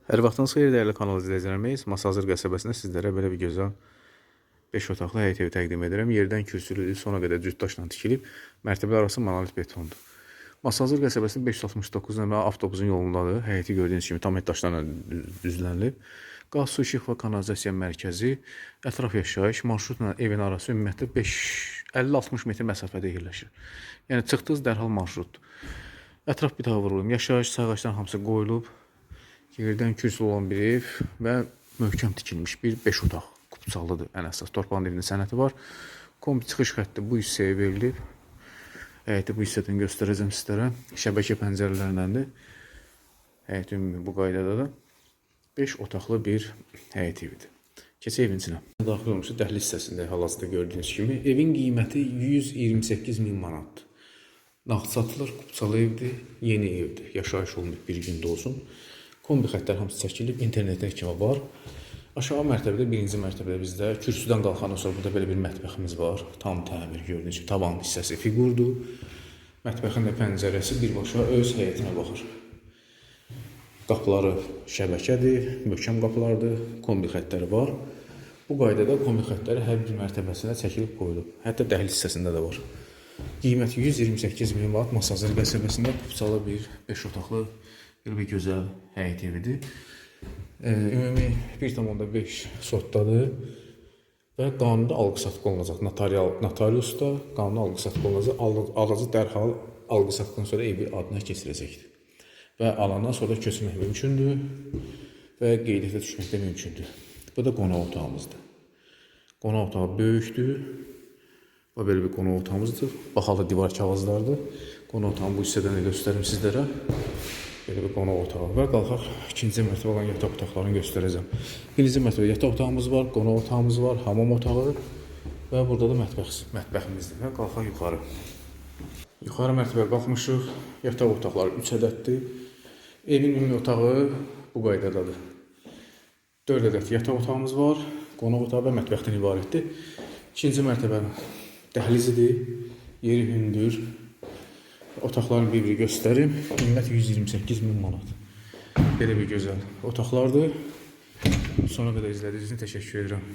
Hər vaxtınız xeyir dəyərli kanal izləyicilərimiz. Masazır qəsəbəsində sizlərə belə bir gözəl 5 otaqlı həyət evi təqdim edirəm. Yerdən kürsülüdür, sona qədər cüt daşla tikilib, mərtəbələr arası monolit betondur. Masazır qəsəbəsinin 569 nömrəli avtobusun yolundadır. Həyəti gördüyünüz kimi tam et daşlarla düzlənilib. Qaz, su, işıq və kanalizasiya mərkəzi, ətraf yaşayış, marşrutla evin arası ümumiyyətlə 5 50-60 metr məsafədə yerləşir. Yəni çıxdınız dərhal marşrutdur. Ətraf bir daha vurulum. Yaşayış sayğacların hamısı qoyulub. Yerdən kürsülü olan bir ev və möhkəm tikilmiş bir 5 otaq. Kupçalıdır ən əsas. Torpağın evinin sənəti var. Kombi çıxış xətti bu hissəyə verilib. Həyəti bu hissədən göstərəcəm sizlərə. Şəbəkə pəncərələrindəndir. Həyət ümumi bu qaydadadır. 5 otaqlı bir həyət evidir. Keçək evin içinə. Daxil olmuşuq dəhliz hissəsində hal-hazırda gördüyünüz kimi. Evin qiyməti 128 min manatdır. Nağd satılır, kupçalı evdir, yeni evdir. Yaşayış olmayıb bir gündə olsun. Kombi xəttlər hamısı çəkilib, internetə kimi var. Aşağı mərtəbədə, birinci mərtəbədə bizdə kürsüdən qalxandan sonra burada belə bir mətbəximiz var. Tam təmir gördüyünüz kimi tavan hissəsi fiqurdur. Mətbəxin də pəncərəsi birbaşa öz həyətinə baxır. Qapıları şəbəkədir, möhkəm qapılardır, kombi xəttləri var. Bu qaydada kombi xəttləri hər bir mərtəbəsinə çəkilib qoyulub. Hətta dəhliz hissəsində də var. Qiyməti 128 min manat. Masazır qəsəbəsində kupçalı bir 5 otaqlı belə bir gözəl həyət evidir. Ümumi 1,5 sotdadır və qanunda alqı-satqı olunacaq. Notarial notariusda qanuni alqı-satqı olunacaq. Alıcı dərhal alqı-satqıdan sonra evi adına keçirəcəkdir. Və alandan sonra köçmək mümkündür və qeydiyyata düşmək də mümkündür. Bu da qonaq otağımızdır. Qonaq otağı böyükdür. Bu belə bir qonaq otağımızdır. Bahalı divar kağızlardır. Qonaq otağını bu hissədən də göstərim sizlərə. Belə bir qonaq otağı və qalxaq ikinci mərtəbə olan yataq otaqlarını göstərəcəm. Birinci mərtəbədə yataq otağımız var, qonaq otağımız var, hamam otağı və burada da mətbəximizdir və qalxaq yuxarı. Yuxarı mərtəbəyə qalxmışıq. Yataq otaqları 3 ədəddir. Evin ümumi otağı bu qaydadadır. 4 ədəd yataq otağımız var, qonaq otağı və mətbəxdən ibarətdir. İkinci mərtəbənin dəhlizidir. Yeri hündür. Otaqların bir-bir göstərim. Qiymət 128 min manat. Belə bir gözəl otaqlardır. Sona qədər izlədiyiniz üçün təşəkkür edirəm.